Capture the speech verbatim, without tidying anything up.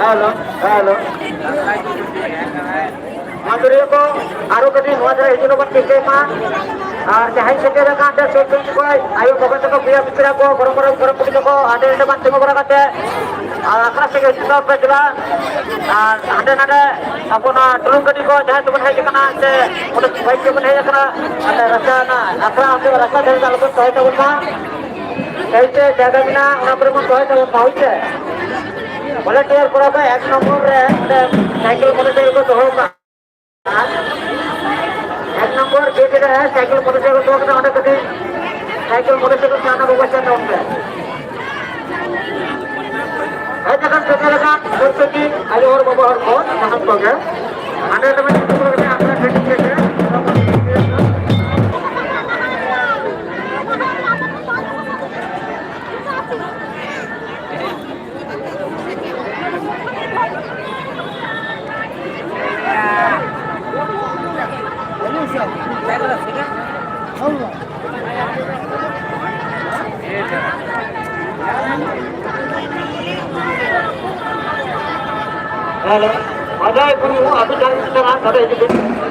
Hello, hello. ᱢᱟᱹᱫᱟᱹᱲᱤᱭᱟᱹ ᱠᱚ ᱟᱨᱚ ᱠᱟᱹᱴᱤᱡ ᱱᱚᱣᱟ ᱫᱷᱟᱨᱮ ᱦᱤᱡᱩᱜ ᱨᱮᱵᱚᱱ ᱪᱮᱥᱴᱟᱭ ᱢᱟ᱾ ᱟᱨ ᱡᱟᱦᱟᱸᱭ ᱥᱮᱴᱮᱨ ᱟᱠᱟᱱ ᱛᱮ ᱥᱩᱨ ᱥᱩᱨ ᱠᱷᱚᱱ ᱟᱭᱳ ᱵᱟᱵᱟ ᱛᱟᱠᱚ, ᱵᱚᱭᱦᱟ ᱢᱤᱥᱨᱟ ᱠᱚ, ᱜᱚᱲᱚᱢ ᱜᱚᱲᱚᱢ ᱜᱚᱲᱚᱢ ᱵᱩᱰᱷᱤ ᱛᱟᱠᱚ ᱦᱟᱸᱰᱮ ᱱᱟᱰᱮ ᱵᱟᱝ ᱛᱤᱸᱜᱩ ᱵᱟᱲᱟ ᱠᱟᱛᱮ ᱟᱨ ᱟᱠᱷᱲᱟ ᱥᱮᱫ ᱜᱮ ᱦᱤᱡᱩᱜ ᱯᱮ ᱫᱮᱞᱟ᱾ ᱟᱨ ᱦᱟᱸᱰᱮ ᱱᱟᱰᱮ ᱟᱵᱚ ᱱᱚᱣᱟ ᱰᱩᱞᱩᱝ ᱜᱟᱹᱰᱤ ᱠᱚ ᱡᱟᱦᱟᱸᱭ ᱛᱮᱵᱚᱱ ᱦᱮᱡ ᱟᱠᱟᱱᱟ ᱥᱮ ᱢᱚᱴᱚᱨ ᱵᱟᱭᱤᱠ ᱛᱮᱵᱚᱱ ᱦᱮᱡ ᱟᱠᱟᱱᱟ, ᱟᱞᱮ ᱨᱟᱥᱛᱟ ᱨᱮᱱᱟᱜ ᱟᱠᱷᱲᱟ ᱚᱱᱛᱮ ᱨᱟᱥᱛᱟ ᱫᱷᱟᱨᱮ ᱨᱮ ᱟᱞᱚᱵᱚᱱ ᱫᱚᱦᱚᱭ ᱛᱟᱵᱚᱱ ᱢᱟ᱾ ᱥᱟᱭᱤᱰ ᱨᱮ ᱡᱟᱭᱜᱟ ᱢᱮᱱᱟᱜᱼᱟ, ᱚᱱᱟ ᱠᱚᱨᱮ ᱵᱚᱱ ᱫᱚᱦᱚᱭ ᱛᱟᱵᱚᱱ ᱢᱟ, ᱦᱳᱭ ᱥᱮ᱾ ᱵᱷᱚᱞᱮᱱᱴᱤᱭᱟᱨ ᱠᱚᱲᱟ ᱠᱚ ᱮᱠ ᱱᱚᱢᱵᱚᱨ ᱨᱮ ᱚᱸᱰᱮ ᱥᱟᱭᱠᱮᱞ ᱢᱚᱴᱚᱨ ᱥᱟᱭᱠᱮᱞ ᱠᱚ ᱫᱚᱦᱚ ᱠᱟᱜᱼᱟ᱾ ᱮᱠ ᱱᱚᱢᱵᱚᱨ ᱜᱮᱴ ᱨᱮ ᱥᱟᱭᱠᱮᱞ ᱢᱚᱴᱚᱨ ᱥᱟᱭᱠᱮᱞ ᱫᱚᱦᱚ ᱠᱟᱛᱮ ᱚᱸᱰᱮ ᱠᱟᱹᱴᱤᱡ ᱥᱟᱭᱠᱮᱞ ᱢᱚᱴᱚᱨ ᱥᱟᱭᱠᱮᱞ ᱥᱟᱢᱟᱱ ᱠᱚ ᱵᱚᱥᱮ ᱛᱟᱵᱚᱱ ᱯᱮ᱾ ᱦᱮᱡ ᱟᱠᱟᱱ ᱥᱮᱴᱮᱨ ᱟᱠᱟᱱ ᱵᱷᱚᱨᱛᱩᱠᱤ ᱟᱭᱳ ᱦᱚᱲ ᱵᱟᱵᱟ ᱦᱚᱲ ᱠᱚ ᱥᱟᱱᱟᱢ ᱠᱚᱜᱮ ᱦᱟᱸᱰᱮ ᱫᱚ ᱢᱤᱫ ᱴᱩᱠᱩᱨ ᱠᱟᱛᱮ ᱟᱯᱱᱟᱨ ᱠᱟᱹᱴᱤᱡ ᱠᱟᱛᱮ ᱦᱮᱞᱳ, ᱵᱟᱡᱟᱭ ᱠᱩᱨᱩ ᱟᱹᱰᱤ ᱡᱟᱹᱥᱛᱤ ᱠᱟᱱᱟ, ᱱᱚᱰᱮ ᱦᱤᱡᱩᱜ ᱵᱤᱱ᱾